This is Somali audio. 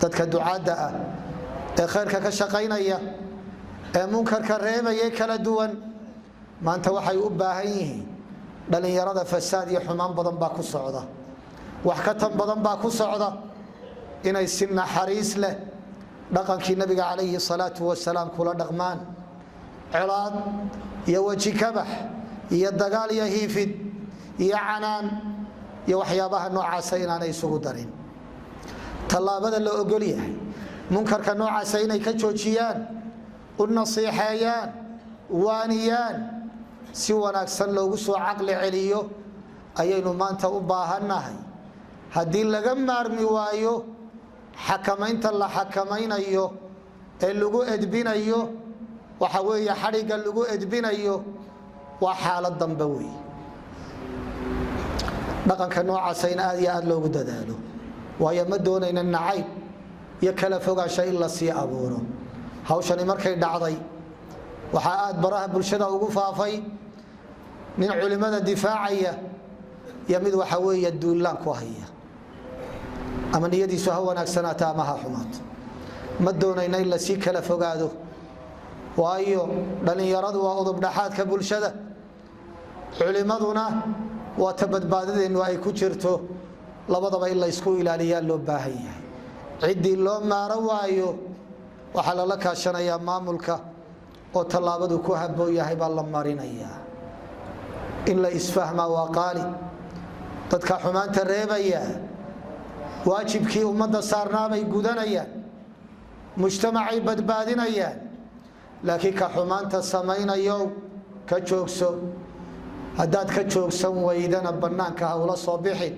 Dadka ducaadda ah ee khayrka ka shaqaynaya ee munkarka reebaya kala duwan maanta waxay u baahan yihiin, dhallinyarada fasaad iyo xumaan badan baa ku socda, wax ka tan badan baa ku socda, inay si naxariis leh dhaqankii Nabiga calayhi salaatu wasalaam kula dhaqmaan. Colaad iyo weji kabax iyo dagaal iyo hiifid iyo canaan iyo waxyaabaha noocaasa inaanay isugu darin. Tallaabada la ogol yahay munkarka noocaasa inay ka joojiyaan, u nasiixeeyaan, waaniyaan, si wanaagsan loogu soo caqli celiyo ayaynu maanta u baahannahay. Haddii laga maarmi waayo xakamaynta la xakamaynayo ee lagu edbinayo, waxa weeye xadhigga lagu edbinayo, waa xaalad dambe wey. Dhaqanka noocaasa in aad iyo aad loogu dadaalo, waayo ma doonayna nacayb iyo kala fogaansha in la sii abuuro. Hawshani markay dhacday, waxaa aad baraha bulshada ugu faafay nin culimada difaacaya iyo mid waxa weeye duulaan ku haya. Ama niyadiisu ha wanaagsanaato ama ha xumaato, ma doonayna in lasii kala fogaado, waayo dhallinyaradu waa udub dhaxaadka bulshada, culimaduna waa ta badbaadadeennu ay ku jirto. Labadaba in laysku ilaaliyaa loo baahan yahay. Ciddii loo maaro waayo, waxaa lala kaashanayaa maamulka oo tallaabadu ku habboon yahay baa la marinayaa. In la isfahmaa waa qaali. Dadka xumaanta reebaya waajibkii ummadda saarnaabay gudanayaan, mujtamacay badbaadinayaan, laakiin ka xumaanta samaynayo, ka joogso. Haddaad ka joogsan waydana, bannaanka ha ula soo bixin.